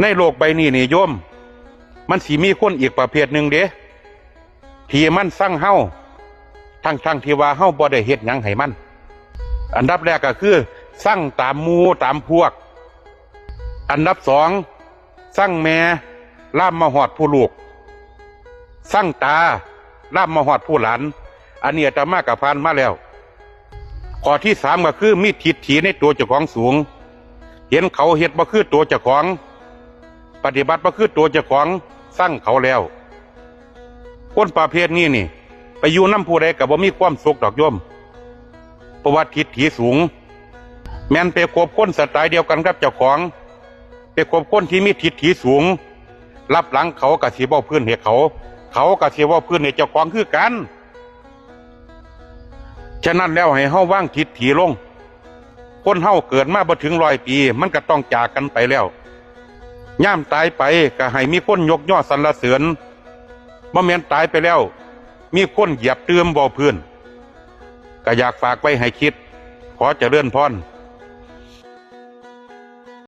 ໃນໂລກໃບນີ້ນີ້ໂຍມ ມັນຊິມີຄົນອີກປະເພດໜຶ່ງເດ້ ທີ່ມັນຊັງເຮົາ ທັງໆທີ່ວ່າເຮົາບໍ່ໄດ້ເຮັດຫຍັງໃຫ້ມັນ. ອັນດັບແລກກໍຄືຊັງຕາມໝູ່ຕາມພວກ. ອັນດັບສອງ ຊັງແມ່ ລາມມາຮອດຜູ້ລູກ, ຊັງຕາ ລາມມາຮອດຜູ້ຫຼານ. ອັນນີ້ອາດຕະມາກໍຜ່ານມາແລ້ວ. ຂໍ້ທີສາມກໍຄືມີທິດຖິໃນຕົວເຈົ້າຂອງສູງ, ເຫັນເຂົາເຮັດບໍ່ຄືຕົວເຈົ້າຂອງ, ປະຕິບັດບໍ່ຄືຕົວເຈົ້າຂອງ, ຊັງເຂົາແລ້ວ. ຄົນປະເພດນີ້ນີ້ ໄປຢູ່ນຳຜູ້ໃດກໍບໍ່ມີຄວາມສຸກດອກໂຍມ, ເພາະວ່າທິດຖິສູງ. ແມ່ນໄປຄົບຄົນສະໄຕດຽວກັນກັບເຈົ້າຂອງ, ໄປຄົບຄົນທີ່ມີທິດຖິສູງ, ລັບຫຼັງເຂົາກໍຊິເວົ້າພື້ນໃຫ້ເຂົາ, ເຂົາກໍຊິເວົ້າພື້ນໃຫ້ເຈົ້າຂອງຄືກັນ. ສະນັ້ນແລ້ວໃຫ້ເຮົາວາງທິດຖິລົງ. ຄົນເຮົາເກີດມາບໍ່ເຖິງຮ້ອຍປີ ມັນກໍຕ້ອງຈາກກັນໄປແລ້ວ. ຍາມຕາຍໄປກໍໃຫ້ມີຄົນຍົກຍໍສັນລະເສີນ, ບໍ່ແມ່ນຕາຍໄປແລ້ວມີຄົນຢຽບຕື່ມເວົ້າພື້ນ. ກໍຢາກຝາກໄວ້ໃຫ້ຄິດ. ຂໍຈະເລີນພອນ.